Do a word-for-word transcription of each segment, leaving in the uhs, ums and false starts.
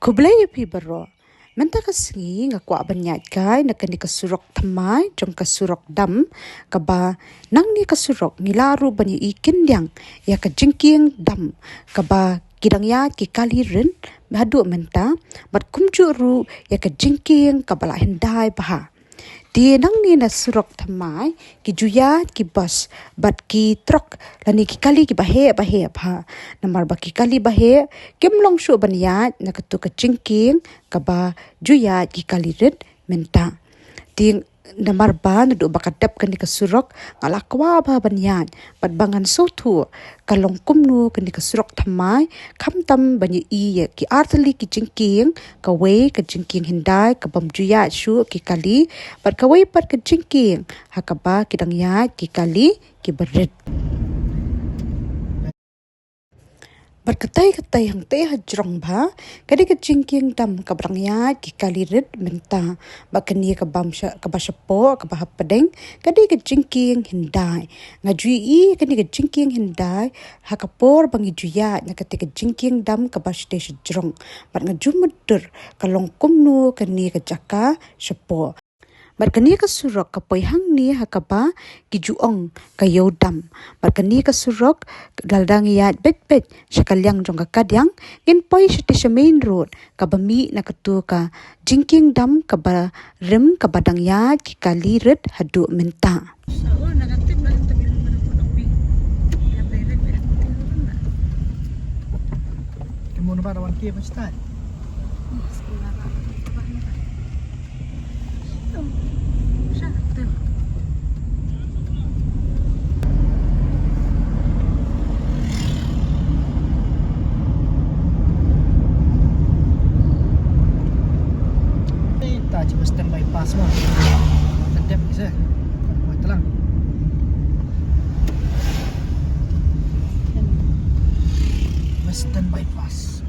Khublei ïa phi baroh. Mynta ka sngi nga kwah ban ïaid kai na kane ka surok thymmai jong ka surok dam, kaba nangne ka surok ngi lah ruh ban ïohi khyndiat ïa ka jingkieng dam kaba ki dang ïaid ki kali rit haduh mynta, bad kumjuh ruh ïa ka jingkieng kaba la hyndai bha. Te nangne na surok thymmai ki ju ïaid ki bus bad ki trok lane ki kali kiba heh ba heh bha. Namar ba ki kali ba heh kim long shuh ban ïaid na katu ka jingkieng kaba ju ïaid ki kali rit mynta. Te namar ba naduh ba ka dep kane ka surok nga la kwah bha ban ïaid, bad ba ngan sngewthuh ka long kumno kane ka surok thymmai, khamtam ban ïohi ïa ki artylli ki jingkieng, kawei ka jingkieng hyndai kabym ju ïaid shuh ki kali, bad kawei pat ka jingkieng ha kaba ki dang ïaid ki kali kiba rit. Bad katei katei hangtei hajrong bha, ka dei ka jingkieng dam kaba dang ïaid ki kali rit mynta. Bad kane kaba sha, kaba shapoh, kaba hapdeng, ka dei ka jingkieng hyndai. Nga ju ïohi kane ka jingkieng hyndai ha ka por ba ngi ju ïaid na katei ka jingkieng dam kaba shatei shajrong. Bad nga ju mutdur ka long kumno kane ka jaka shapoh. Bad kane ka surok ka poi hangne ha kaba ki ju ong ka Ïew Dam. Bad kane ka surok, lada ngi ïaid beit beit sha ka liang jong ka kadiang, ngin poi shatei sha main road kaba mih na katu ka jingkieng dam kaba rim kaba dang ïaid ki kali rit haduh mynta. Ta cuba standby pass mo. Tendep bisa. Buat telang. Western Bypass.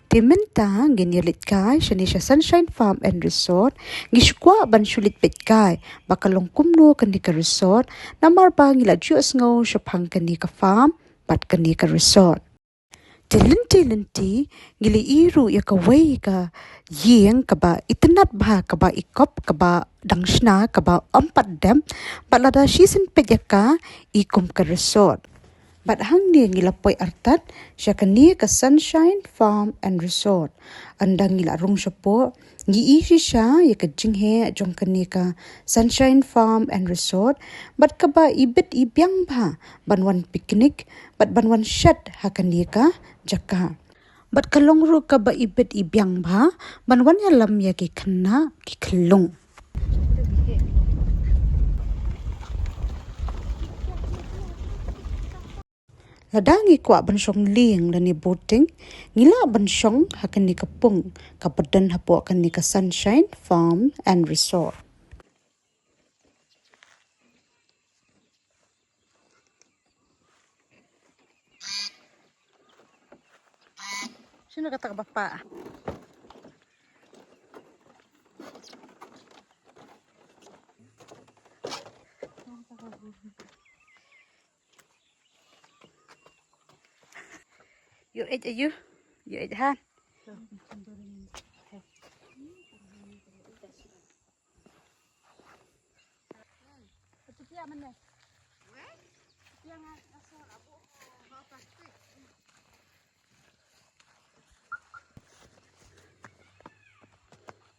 Te mynta ngin ïa leit kai shane sha Sunshine Farm and Resort. Ngi shu kwah ban shu leit peit kai ba ka long kumno kane ka resort, namar ba ngi la ju sngew shaphang kane ka farm bad kane ka resort. Te lynti lynti ngi la ïohi ruh ïa kawei ka ïing kaba itynnad bha, kaba i kop, kaba dang shna, kaba ym pat dep. Bad lada shisien peit ïa ka, i kum ka resort. Bad hangne ngi la poi artat sha kane ka Sunshine Farm and Resort. Ynda ngi la rung shapoh, ngi ïohi shisha ïa ka jingheh jong kane ka Sunshine Farm and Resort, bad kaba ibit ibiang bha ban wan picnic bad ban wan shet ha kane ka jaka. Bad ka long ruh kaba ibit ibiang bha ban wan ïalam ïa ki khynnah ki khyllung. Lada ngi kwah ban shong lieng lane boating, ngi lah ban shong ha kane ka pung kaba don hapoh kane ka Sunshine Farm and Resort. Sino kata ka bapa? Your age, are you? Your age, ha?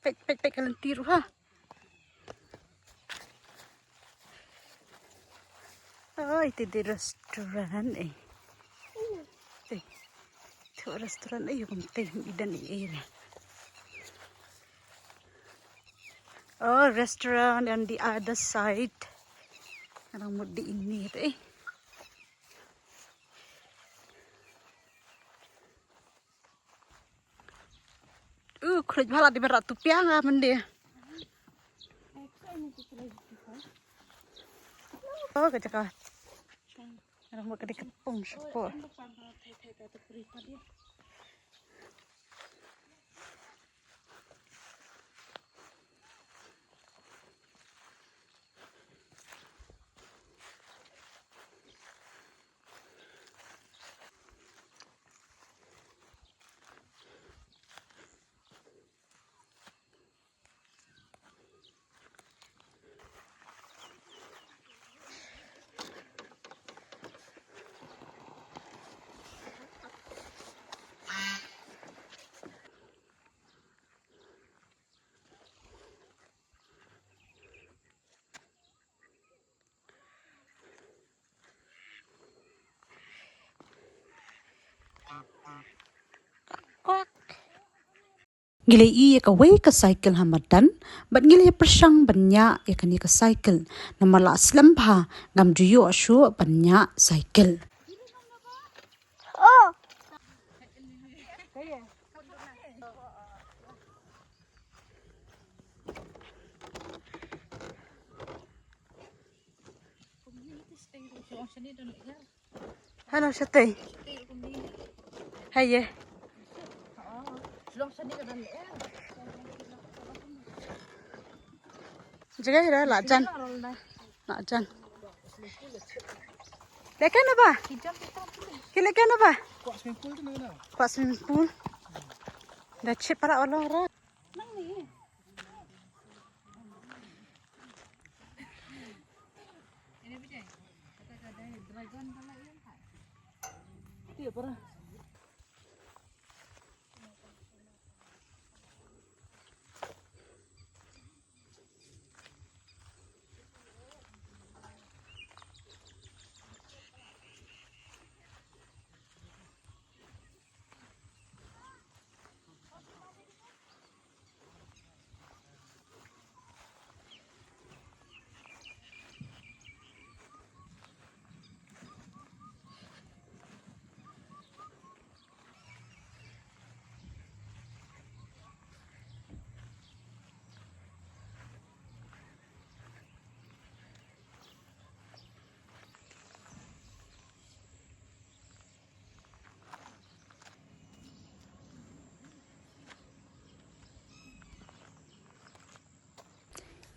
Peit, peit, peit ka lynti ruh, ha. Oi, te dei restaurant, eh. Te, te restaurant, eh, kum te i don, eh, eh. Oh, restaurant on the other side. Nga dang mut dei ine te, eh. Uh, khruj bha la dei ban rah tu piang ah, mynde. Oh, ka jaka. Nga dang mut ka dei ka pung shapoh. Ngi la ïoh ïa kawei ka cycle ha madan, bad ngi la ïa pyrshang ban ñiah ïa kane ka cycle. Namar la slem bha, ngam ju ïoh shuh ban ñiah cycle. Hano shatei. Haye. Jaga ira la jan. La jan. Leka na ba? Ki leka na ba? Kwah swimming pool. Da chip para olong ra.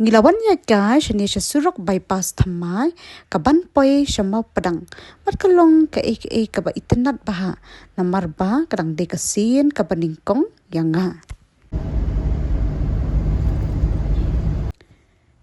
Ngi la wan ïaid kai shane sha surok bypass thymmai, kaban poi sha Mawpadang. Bad ka long kaei kaei kaba itynnad bha, namar ba ka dang dei ka sien kaba nyngkong ïa nga.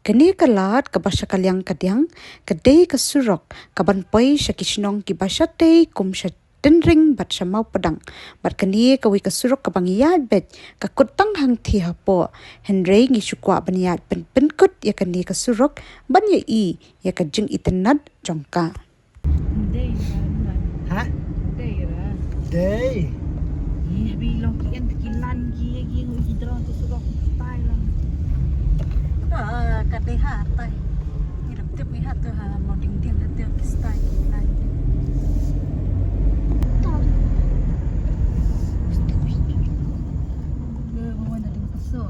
Kane ka lad kaba sha ka liang ka diang, ka dei ka surok kaban poi sha ki shnong kiba shatei kum sha Tynring bad sha Mawpadang. Bad kane kawei ka surok kaba ngi ïaid beit, ka kut tang hangthie hapoh. Hynrei ngi shu kwah ban ïaid pyn pynkut ïa kane ka surok ban ïohi ïa ka jingitynnad jong ka. Ha? Dei. Ih, bi long ki en ki lan ki ïa ki ngi ki drone tu surok tai lang. Ah, ka dei ha tai. Ngi dang tip ngi ha tu ha mo ding ding ha tu ki stai ki lan. Ngi mo na ding paso.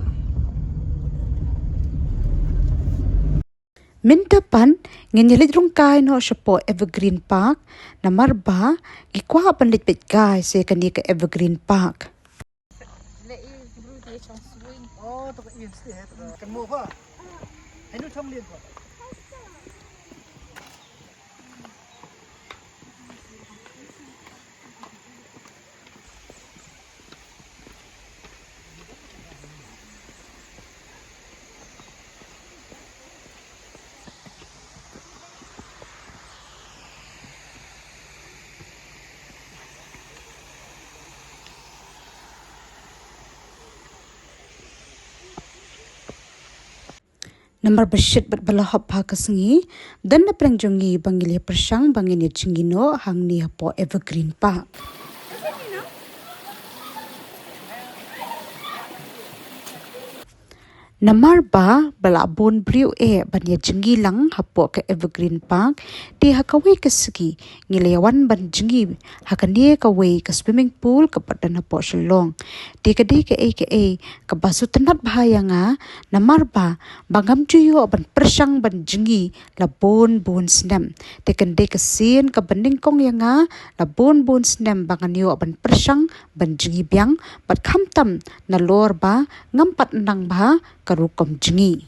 Mynta pat ngin ïa leit rung kai noh shapoh Evergreen Park, namar ba ngi kwah ban leit peit kai sha kane ka Evergreen Park. Namar ba shit bad ba la hop ha ka sngi, don na pdeng jong ngi ba ngi la pyrshang ba ngin ïa jngi noh hangne hapoh Evergreen Park. Namar ba, ba la bun briew eh ban ïa jngi lang hapoh ka Evergreen Park, te ha kawei ka sngi, ngi la ïa wan ban jngi ha kane kawei ka swimming pool kaba don hapoh Shillong. Te ka dei kaei kaei kaba sngewtynnat bha ïa nga, namar ba, ba ngam ju ïoh ban pyrshang ban jngi la bun bun snem. Te kan dei ka sien kaba nyngkong ïa nga la bun bun snem ba ngan ïoh ban pyrshang ban jngi biang, bad khamtam nalor ba ngam pat nang bha ka rukom jngi.